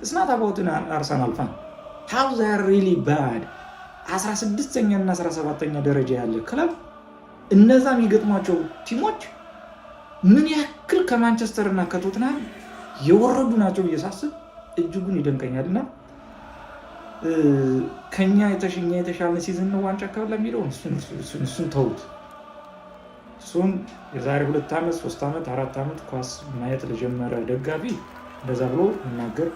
It's not about Arsenal fan, how they're really bad. 16ኛ እና 17ኛ ደረጃ ያለ ክለብ እነዛ የሚገጥሟቸው ቲሞች ምን ያክል ከማንቸስተር እና ከቶትናም የወረዱ ናቸው ብዬ ሳስብ እጅጉን ይደንቀኛል። እና ከኛ የተሻለ season ነው ዋንጫ ከበላ የሚለውን እሱን ተዉት። እሱን የዛሬ 2 ዓመት፣ 3 ዓመት፣ 4 ዓመት ኳስ ማየት ለጀመረ ደጋፊ እንደዛ ብሎ መናገር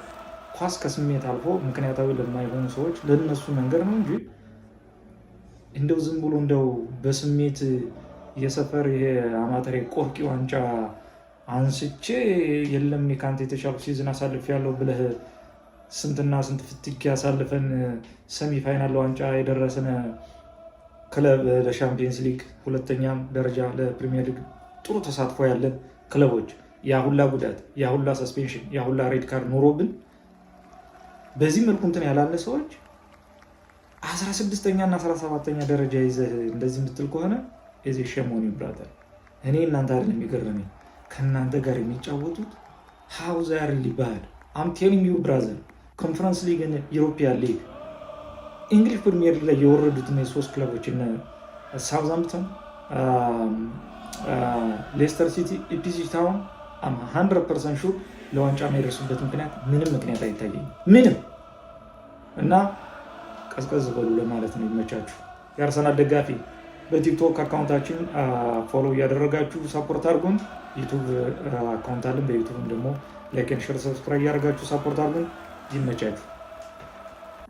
ኳስ ከስሜት አልፎ ምክንያታዊ ለማይሆኑ ሰዎች ለእነሱ መንገር ነው እንጂ እንደው ዝም ብሎ እንደው በስሜት የሰፈር ይሄ አማተር ቆርቂ ዋንጫ አንስቼ የለም ከአንተ የተሻሉ season አሳልፍ ያለው ብለህ ስንትና ስንት ፍትጊያ አሳልፈን semi final ዋንጫ የደረስን ክለብ፣ ለሻምፒየንስ ሊግ ሁለተኛም ደረጃ፣ ለፕሪሚየር ሊግ ጥሩ ተሳትፎ ያለን ክለቦች ያ ሁላ ጉዳት፣ ያ ሁላ suspension፣ ያ ሁላ red card ኖሮብን በዚህ መልኩ እንትን ያላለ ሰዎች 16ኛ እና 17ኛ ደረጃ ይዘህ እንደዚህ የምትል ከሆነ የዚህ shame on you, brother። እኔ እናንተ አይደለም የሚገርመኝ፣ ከእናንተ ጋር የሚጫወቱት how they're really bad. I'm telling you, brother፣ Conference League ን፣ European League፣ English Premier League ላይ የወረዱት ሶስት ክለቦች እነ ሳውዝሃምፕተን፣ ሌስተር ሲቲ፣ ኢፕስዊች ታውን 100% sure ለዋንጫ የማይደርሱበት ምክንያት ምንም ምክንያት አይታየኝም። ምንም። እና ቀዝቀዝ በሉ ለማለት ነው። ይመቻችሁ። የአርሰናል ደጋፊ በቲክቶክ account ኣችን follow እያደረጋችሁ support አድርጉን። ዩቱብ account አለን። በዩቱብም ደግሞ like፣ share፣ subscribe እያደረጋችሁ support አድርጉን። ይመቻችሁ።